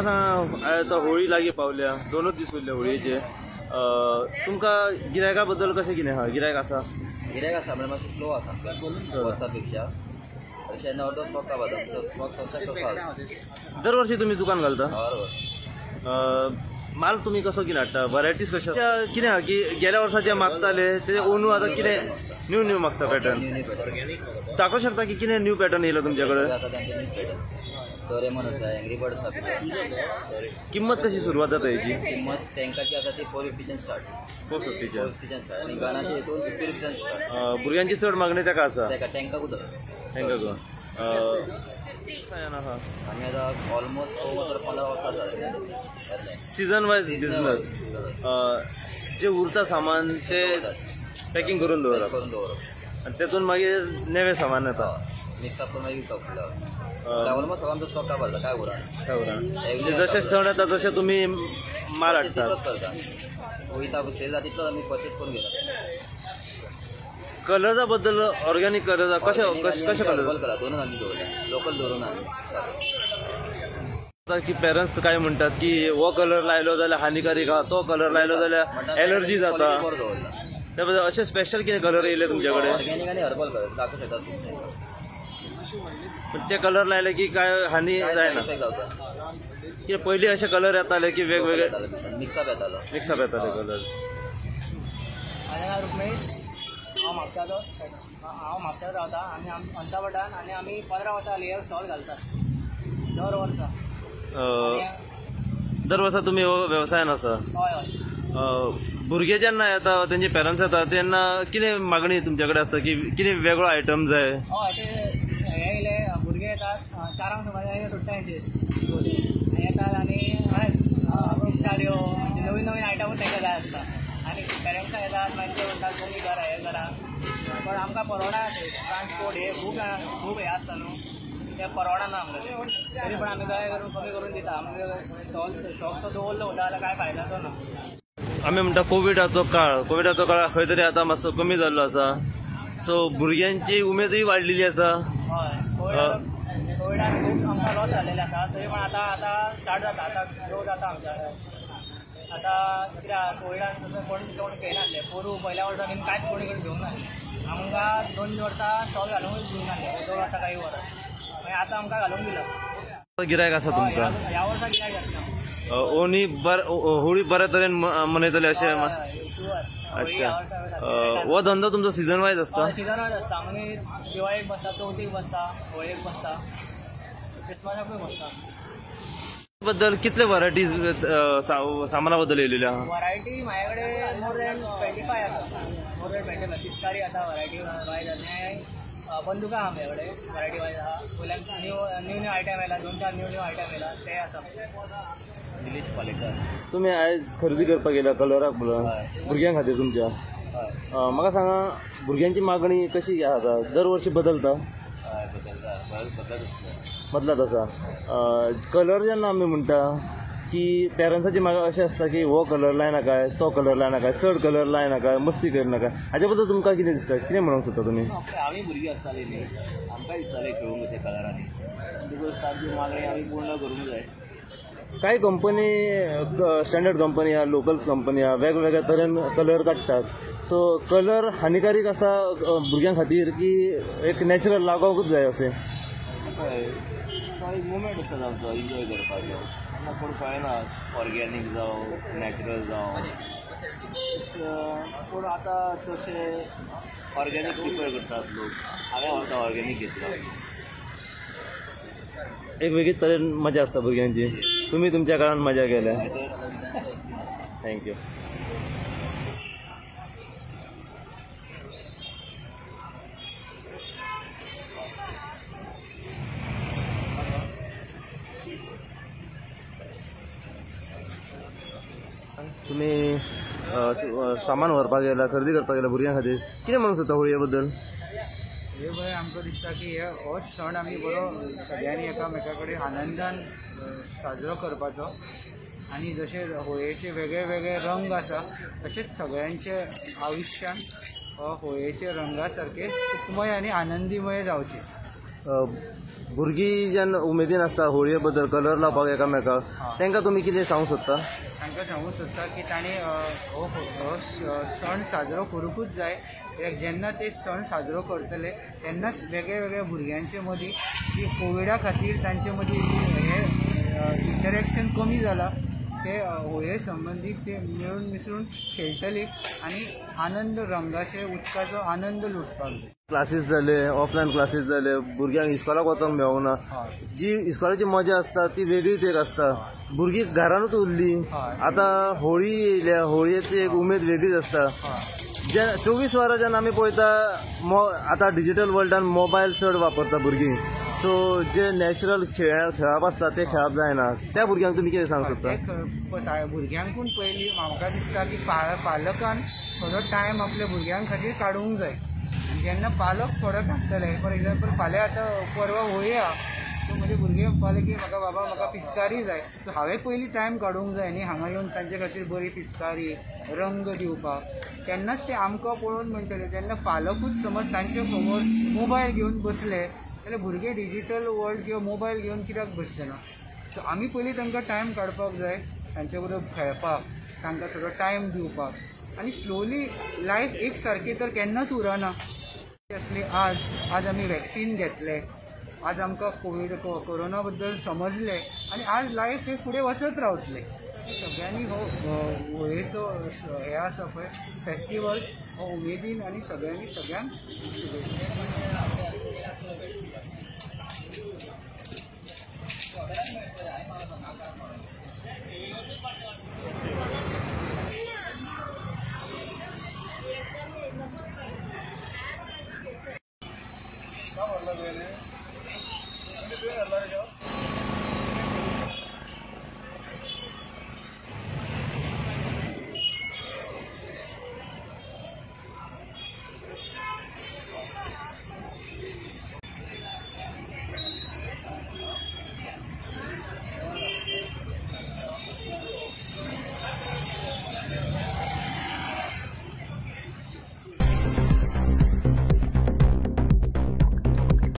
म्हाका सांगा, आतां होळी लागीं पावल्या, 2 दीस उरले होळयेचे, तुमकां गिरायका बद्दल कशें कितें आहा? गिरायक आसा? गिरायक आसा म्हळ्यार मातशें स्लो आसा वर्सा पेक्षा. अशें अर्दो स्टॉक काबार स्टॉक तसो आसा. दर वर्सी तुमी दुकान घालता? हर माल तुमी कसो कितें हाडटा? वरायटीज कशें कितें आहा की गेल्या वर्सा जे मागताले ते अंदू आतां कितें न्यू न्यू मागता पॅटर्न? दाखोवंक शकता की कितें न्यू पॅटर्न येयलो तुमचे कडेन? डोरेमोन आसा, एंग्री बर्ड्स आसा. किंमत कशी सुरवात जाता हेची? किंमत तेंकाची आसा ती 450 स्टार्ट. 450 स्टार्ट आनी गानाची हितून 50 रुपयान स्टार्ट. भुरग्यांची चड मागणी तेका आसा? तेका टेंकाकूच आसा. टेंकाकूच. आमी आतां ऑलमोस्ट 15 वर्सां जालीं. सिजन वायज बिजनस, जे उरता सामान ते पॅकिंग करून दवरप आनी तेतून मागीर नवें सामान येता, मिक्सअप करून मागीर विकप. ऑलमोस्ट आमचो स्टॉक काबार जाता, काय उरना. काय उरना. जशें सण येता तशें तुमी माल हाडटा, करता वयता, सेल जाता तितलो आमी परचेस करून घेता. कलर्सा बद्दल ऑर्गेनीक कलर्स कशे कशे कलर? दोनूच आमी दवरल्या, लोकल दवरून आमी. की पेरंट्स काय म्हणटात की हो कलर लायलो जाल्यार हानिकारक आहा, तो कलर लायलो जाल्यार एलर्जी जाता, त्या बद्दल अशे स्पेशल कितें कलर येयले तुमचे कडेन? ऑर्गेनीक आनी हर्बल कलर दाखोवंक शकता तुमचे. पण ते कलर लायले की काय हानी जायना? कित्याक पयलीं अशे कलर येताले की वेगवेगळे मिक्सअप येतालो, मिक्सअप येताले कलर. हांव रुक्मेश, हांव म्हापशाचो, हांव म्हापशाच रावता आनी अंचावटान, आनी आमी 15 वर्सां जालीं हे स्टॉल घालतात दर वर्सा. दर वर्सा तुमी हो वेवसायान आसा? हय हय. भुरगे जेन्ना येता, तेंचे पेरंट्स येता तेन्ना कितें मागणी तुमचे कडेन आसता की कितें वेगळो आयटम जाय? हय, ते हे येयले भुरगे येतात 4 सुमार सुट्टा हेंचे येतात आनी पिस्ताऱ्यो म्हणजे नवीन नवीन आयटमूच तांकां जाय आसता आनी पेरंट्सां येतात मागीर ते म्हणटात कमी करा, हें करा, पण आमकां परवडना. ट्रान्सपोर्ट हे खूब खूब हें आसता न्हू, तें परवडना आमकां, तरी पण आमी काय करून कमी करून दिता. आमकां स्टॉल शॉप तो दवरलो वता जाल्यार कांय फायद्याचो ना. आमी म्हणटा कोविडाचो काळ, कोविडाचो काळ खंय तरी आतां मातसो कमी जाल्लो आसा, सो भुरग्यांची उमेदूय वाडलेली आसा. हय, कोविडान खूब आमकां लॉस जाल्लेले आसा, तरी पण आतां आतां स्टार्ट जाता, आतां ग्रो जाता आमच्या. आतां कित्याक कोविडान कोण कोण घेयनासले, पोरूं पयल्या वर्सा बीन कांयच कोणी कडेन घेवंक नासलें. आमकां 2 वर्सां स्टॉल घालूंकच दिवंक नासलें, 2 वर्सां काही वर्सां, मागीर आतां आमकां घालूंक दिला. गिरायक आसा तुमकां ह्या वर्सा? गिरायक आसना. ओनी होळी बऱ्या तरेन मनयतले अशें? अच्छा, हो धंदो तुमचो सिजन वायज आसता? सिजन वायज आसता. आमी दिवाळेक बसता, चवथीक बसता, होळयेक बसता, क्रिसमसाकूय बसता. बद्दल कितले वरायटीज सामाना बद्दल येयलेले आहा? वरायटी म्हाजे कडेन मोर दॅन 25 आसा, मोर दॅन 25. पिचकारी आसा वरायटी वायज, आनी बंदुका आहा म्हाजे कडेन वरायटी वायज आहा. वयल्यान न्यू न्यू न्यू आयटम येयला, 2-4 न्यू न्यू आयटम येयला ते आसा. निलेश पालेकर. तुमी आयज खरेदी करपाक गेल्या कलराक म्हणून भुरग्यां खातीर तुमच्या, म्हाका सांगा भुरग्यांची मागणी कशी आसा? दर वर्सी बदलता? बदलत आसा. कलर जेन्ना आमी म्हणटा की पेरंट्साची मागणी अशें आसता की हो कलर लायनाकाय, तो कलर लायनाकाय, चड कलर लायनाकाय, मस्ती करनाकाय, हाजे बद्दल तुमकां कितें दिसता, कितें म्हणूंक सोदता तुमी? आमी भुरगीं आसतालीं न्ही, आमकां दिसतालें खेळूंक अशें कलरांनी, because तांची मागणी आमी पूर्ण करूंक जाय. कांय कंपनी स्टँडर्ड कंपनी आहा, लोकल्स कंपनी आहा, वेगवेगळ्या तरेन कलर काडटात, सो कलर हानिकारक आसा भुरग्यां खातीर की एक नॅचरल लागोवंकूच जाय अशें? तो एक मुवमेंट आसता आमचो एन्जॉय करपाचो, तेन्ना कोण कळना ऑर्गेनीक जावं नॅचरल जावं, पूण आतां चडशे ऑर्गेनीक प्रिफर करतात लोक. हांवें आतां ऑर्गेनीक घेतला. एक वेगळीच तरेन मजा आसता भुरग्यांची, तुमी तुमच्या काळान मजा केल्या. Thank you. तुमी सामान व्हरपाक गेला, खरेदी करपाक गेला भुरग्यां खातीर, कितें म्हणूंक सोदता होळये बद्दल? हे बरें आमकां दिसता की हे हो सण आमी बरो सगळ्यांनी एकामेका कडेन आनंदान साजरो करपाचो, आनी जशे होळयेचे वेगळे वेगळे रंग आसा तशेंच सगळ्यांचे आयुश्यान होळयेचे रंगा सारके सुखमय आनी आनंदीमय जावचें. भुरगीं जेन्ना उमेदीन आसता होळये बद्दल कलर लावपाक एकामेकाक, तांकां तुमी कितें सांगूंक सोदता? तांकां सांगूंक सोदता की तांणी हो सण साजरो करूंकूच जाय, कित्याक जेन्ना ते सण साजरो करतले तेन्नाच वेगळे वेगळे भुरग्यांचे मदीं की कोविडा खातीर तांचे मदीं हे इंटरेक्शन कमी जाला, ते होळये संबंदीत ते मेळून मिसळून खेळटले आनी आनंद रंगाचे उदकाचो आनंद लुटपाक जाय. क्लासीस जाले, ऑफलायन क्लासीस जाले, भुरग्यांक इस्कॉलाक वचोंक मेळोंक ना, जी इस्कॉलाची मजा आसता ती वेगळीच एक आसता. भुरगीं घरानूच उरली, आतां होळी येयल्या, होळयेची एक उमेद वेगळीच आसता. जे 24 वरां जेन्ना आमी पळयता आतां डिजिटल वर्ल्डान मोबायल चड वापरता भुरगीं, सो जे नॅचरल खेळप आसता ते खेळप जायना, त्या भुरग्यांक तुमी कितें सांगूंक सोदता? भुरग्यांकून पयलीं म्हाका दिसता की पालकान थोडो टायम आपल्या भुरग्यां खातीर काडूंक जाय. जेन्ना पालक थोडो काडटले, फॉर एग्जाम्पल फाल्यां आतां परवां होळी आहा, सो म्हजे भुरगे म्हणपाले की म्हाका बाबा म्हाका पिचकारी जाय, सो हांवें पयलीं टायम काडूंक जाय न्ही हांगा येवन तांचे खातीर बरी पिचकारी रंग दिवपाक, तेन्नाच ते आमकां पळोवन म्हणटले. जेन्ना पालकूच समज तांचे समोर मोबायल घेवन बसले जाल्यार भुरगे डिजीटल वर्ल्ड किंवा मोबायल घेवन कित्याक बसचे ना? सो आमी पयलीं तांकां टायम काडपाक जाय, तांचे बरोबर खेळपाक, तांकां थोडो टायम दिवपाक, आनी स्लोली लायफ एक सारकी तर केन्नाच उरना. असली आज आज आमी वॅक्सीन घेतले, आज आमकां कोवीड कोरोना बद्दल समजले आनी आज लायफ हे फुडें वचत रावतले. सगळ्यांनी हो होळयेचो हे आसा पळय फेस्टिवल हो उमेदीन आनी सगळ्यांनी सगळ्यांक शुभेच्छा.